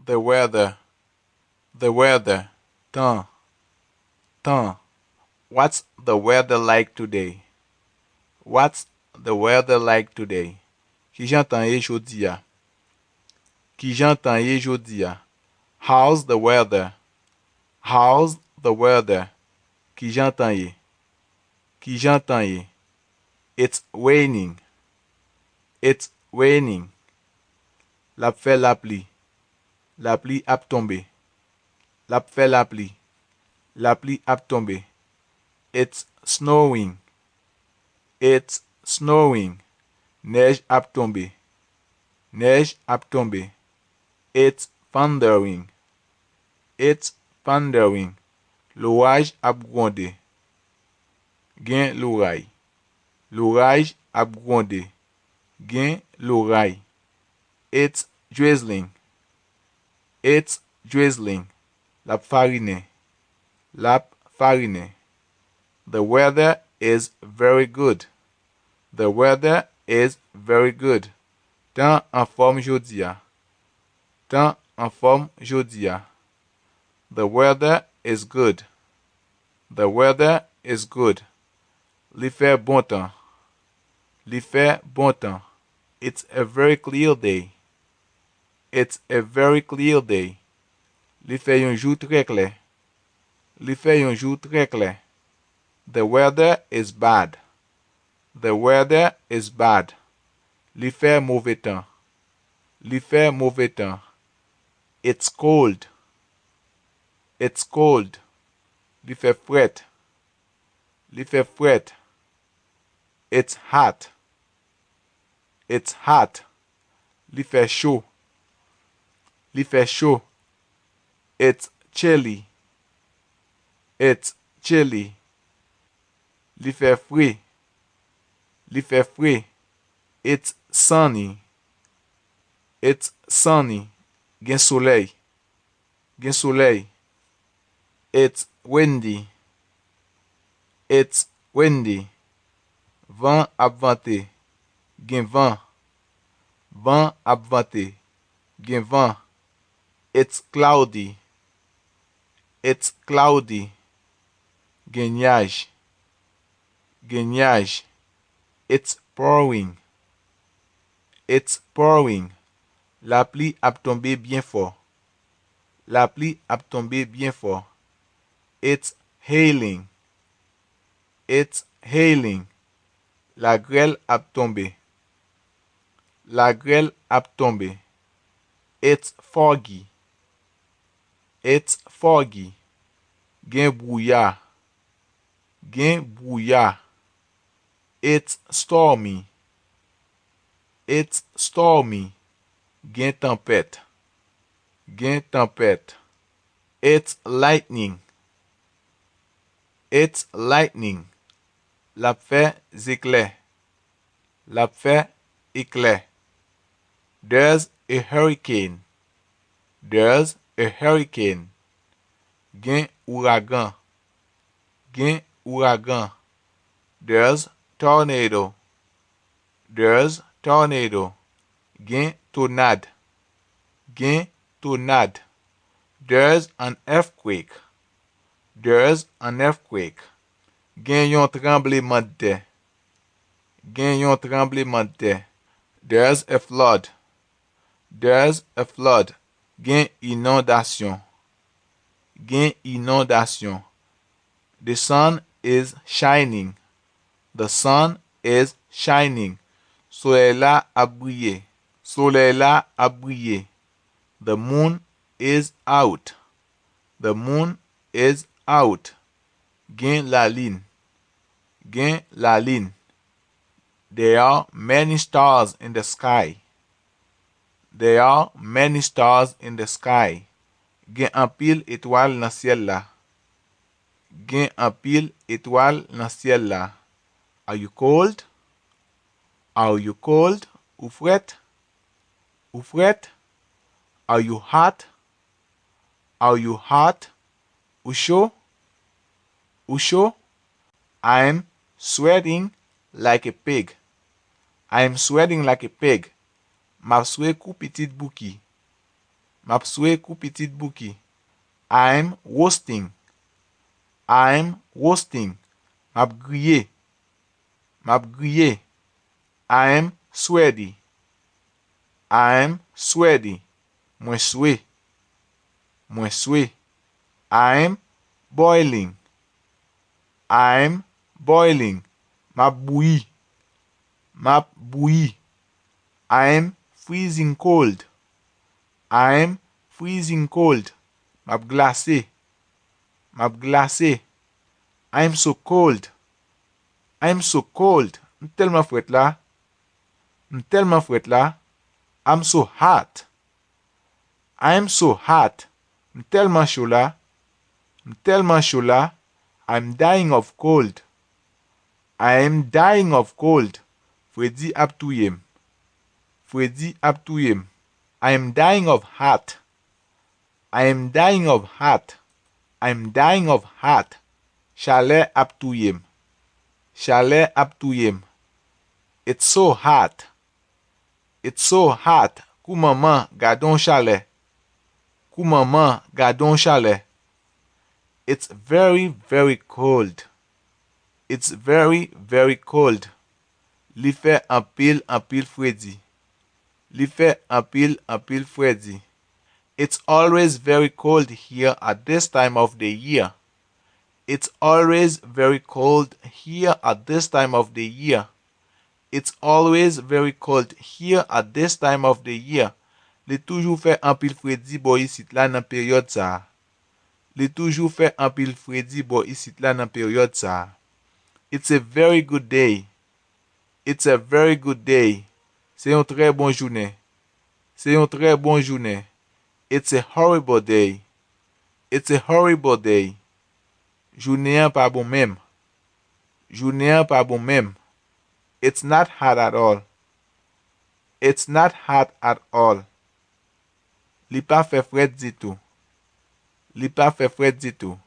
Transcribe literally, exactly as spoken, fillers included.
The weather. The weather. Tan. Tan. What's the weather like today? What's the weather like today? Kijan tan ye jodi a? Kijan tan ye jodi a? How's the weather? How's the weather? Kijan tan ye? Kijan tan ye? It's raining. It's raining. L ap fè lapli. Lapli ap tonbe. L ap fè lapli. Lapli ap tonbe. It's snowing. It's snowing. Nèj ap tonbe. Nèj ap tonbe. It's thundering. It's thundering. Loraj ap gwonde. Gen loray. Loraj ap gwonde. Gen loray. It's drizzling. It's drizzling. L ap farinen. L ap farinen. The weather is very good. The weather is very good. Tan anfòm jodi a. Tan anfòm jodi a. The weather is good. The weather is good. Li fè bon tan. Li fè bon tan. It's a very clear day. It's a very clear day. Li fè yon jou trè klè. Li fè yon jou trè klè. The weather is bad. The weather is bad. Li fè move tan. Li fè move tan. It's cold. It's cold. Li fè frèt. Li fè frèt. It's hot. It's hot. Li fè cho. Li fè cho. It's chilly. It's chilly. Li fè fre. Li fè fre. It's sunny. It's sunny. Gen solèy. Gen solèy. It's windy. It's windy. Van ap vante. Gen van. Van ap vante. Gen van. It's cloudy. It's cloudy. Gen nyaj. Gen nyaj. It's pouring. It's pouring. Lapli ap tonbe byen fò. Lapli ap tonbe byen fò. It's hailing. It's hailing. Lagrèl ap tonbe. Lagrèl ap tonbe. It's foggy. It's foggy. Gen bwouya. Gen bwouya. It's stormy. It's stormy. Gen tanpèt. Gen tanpèt. It's lightning. It's lightning. L ap fè zeklè. L ap fè eklè. There's a hurricane. There's a hurricane. Gen ouragan. Gen ouragan. There's tornado. There's tornado. Gen tonad. Gen tonad. There's an earthquake. There's an earthquake. Gen yon tranblemanntè. Gen yon tranblemanntè. There's a flood. There's a flood. Gen inondasyon. Gen inondasyon. The sun is shining. The sun is shining. Solèy la ap briye. Solèy la ap briye. The moon is out. The moon is out. Gen lalin. Gen lalin. There are many stars in the sky. There are many stars in the sky. Gen anpil etwal nan syèl la. Gen anpil etwal nan syèl la. Are you cold? Are you cold? Ou frèt? Ou frèt? Are you hot? Are you hot? Ou cho? Ou cho? I'm sweating like a pig. I'm sweating like a pig. M ap swe kou pitit bouki. M ap swe kou pitit Bouki. I'm roasting. I'm roasting. M ap griye. M ap griye. I'm sweaty. I'm sweaty. Mwen swe. Mwen swe. I'm boiling. I'm boiling. M ap bouyi. M ap bouyi. I'm freezing cold. I'm freezing cold. M ap glase. M ap glase. I'm so cold. I'm so cold. M tèlman frèt la. M tèlman frèt la. I'm so hot. I'm so hot. M tèlman cho la. M tèlman cho la. I'm dying of cold. I'm dying of cold. Fredi ap touye m. Fredi ap touye m. I'm dying of hot. I'm dying of hot. I'm dying of hot. Chalè ap touye m. Chalè ap touye m. It's so hot. It's so hot. Kou manman, gade yon chalè. Kou manman, gade yon chalè. It's very, very cold. It's very, very cold. Li fè anpil, anpil fredi. Li fè anpil, anpil fredi. It's always very cold here at this time of the year. It's always very cold here at this time of the year. It's always very cold here at this time of the year. Li toujou fè anpil fredi bò isit la nan peryòd sa a. Li toujou fè anpil fredi bò isit la nan peryòd sa a. It's a very good day. It's a very good day. Se yon trè bon jounen. Se yon trè bon jounen. It's a horrible day. It's a horrible day. Jounen an pa bon menm. Jounen an pa bon menm. It's not hot at all. It's not hot at all. Li pa fè frèt ditou. Li pa fè frèt ditou.